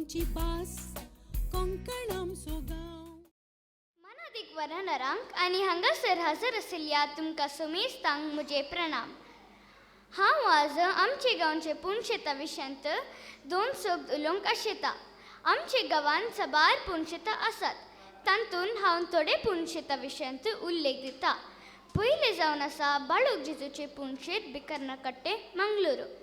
आमची भास, कोंकण आमचो गांव. मानादीक वरानरांक आनी हांगासर हजर आशिल्ल्या तुमकां समेस्तांक म्हजे प्रणाम. हांव आज आमचे गांवचे पुणशेता विशयांत दोन शब्द उलोवंक आशेता. आमचे गांवांत साबार पुणशेतां आसात, तातूंत हांव थोडे पुणशेता विशयांत उल्लेख दिता. पयलें जावन आसा बाळूक जेजूचें पुणशेत, बिकर्नाकट्टे, मंगळुरू.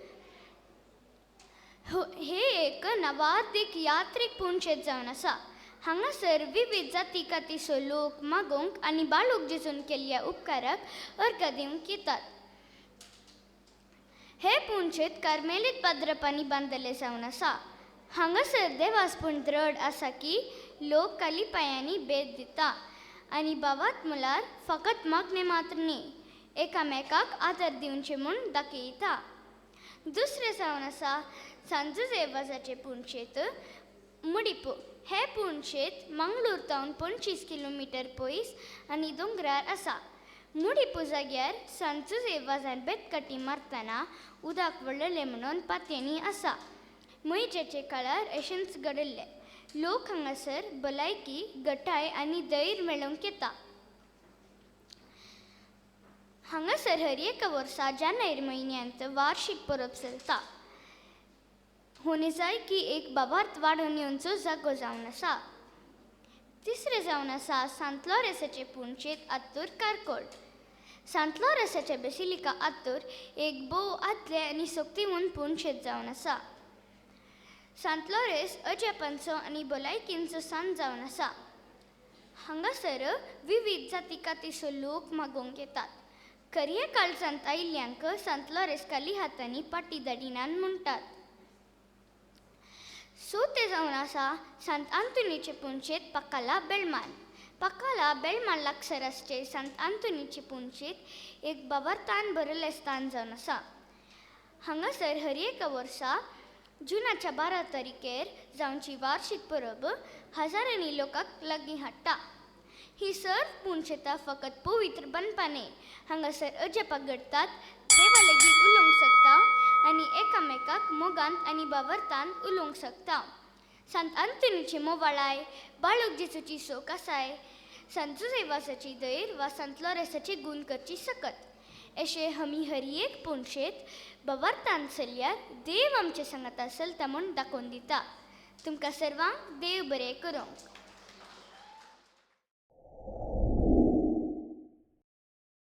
हे एक नवादीक यात्रीक पुणशेत जावन आसा. हांगासर विविध जाती कातीचो लोक मागोवंक आनी बाळूक जेजून केल्ल्या उपकाराक अर्घ दिवंक येतात. हे पुणशेत कार्मेलीत पाद्रपांनी बांदिल्लें जावन आसा. हांगासर देवासपूण द्रड आसा की लोक कालिपायांनी भेट दिता आनी बावात म्हळ्यार फकत मागणें मात्र न्ही, एकामेकाक आदर दिवचे म्हूण दाखयता. दुसरें जावन आसा सांजुजे वाजाचें पुणशेत, मुडिपू. हें पुणशेत मंगळूर तावन 25 किलोमिटर पयस आनी दोंगरार आसा. मुडिपू जाग्यार सांजुजे वाजान बेतकाटी मारतना उदक वळ्ळलें म्हणून पातयेंनी आसा. मुयजेचे काळार अशेंच घडिल्लें. लोक हांगासर भलायकी, घटाय आनी धैर्य मेळोवंक येता. हांगासर हर एका वर्सा जानेवारी म्हयन्यांत वार्शीक परब चलता. होनी जाय की एक बाबार्थ वाडून येवचो जागो जावन आसा. तिसरें जावन आसा सांत लॉरेसाचें पुणशेत, आत्तूर, कारकोळ. सांत लॉरेसाचें बेसिलिका आत्तूर एक भोव आदलें आनी सक्तीवंत पुणशेत जावन आसा. सांत लॉरेस अजापांचो आनी भलायकींचो सांत जावन आसा. हांगासर विविध जाती कातीचो लोक मागोवंक येतात. खऱ्या काळजांत आयिल्ल्यांक सांत लॉरेस खाली हातांनी पाटी धाडिनान म्हणटात. चवथें जावन आसा सांत आंतोनीचें पुणशेत, पाकाला, बेळमान. पाकाला बेळमान लागसर आसचें सांत आंतोनीचें पुणशेत एक बाबार्थान भरिल्लें स्थान जावन आसा. हांगासर हर एका वर्सा जुनाच्या 12 तारखेर जावची वार्शीक परब हजारांनी लोकांक लागीं हाडटा. ही सर्व पुणशेतां फकत पवित्र बांदपा न्हय, हांगासर अजापां घडटात, देवा लागीं उलोवंक शकता आनी एकामेकाक मोगांत आनी बावरतांत उलोवंक शकता. सांत आंतोनीची मोवाळाय, बाळूक जेजूची शोक आसाय, सांत जुजेवासाची धैर्य वा सांत लॉरेसाची गूण करची सकत, अशें आमी हर एक पुणशेत बावरतान चलल्यार देव आमचे सांगाता चलता म्हूण दाखोवन दिता. तुमकां सर्वांक देव बरें करूं.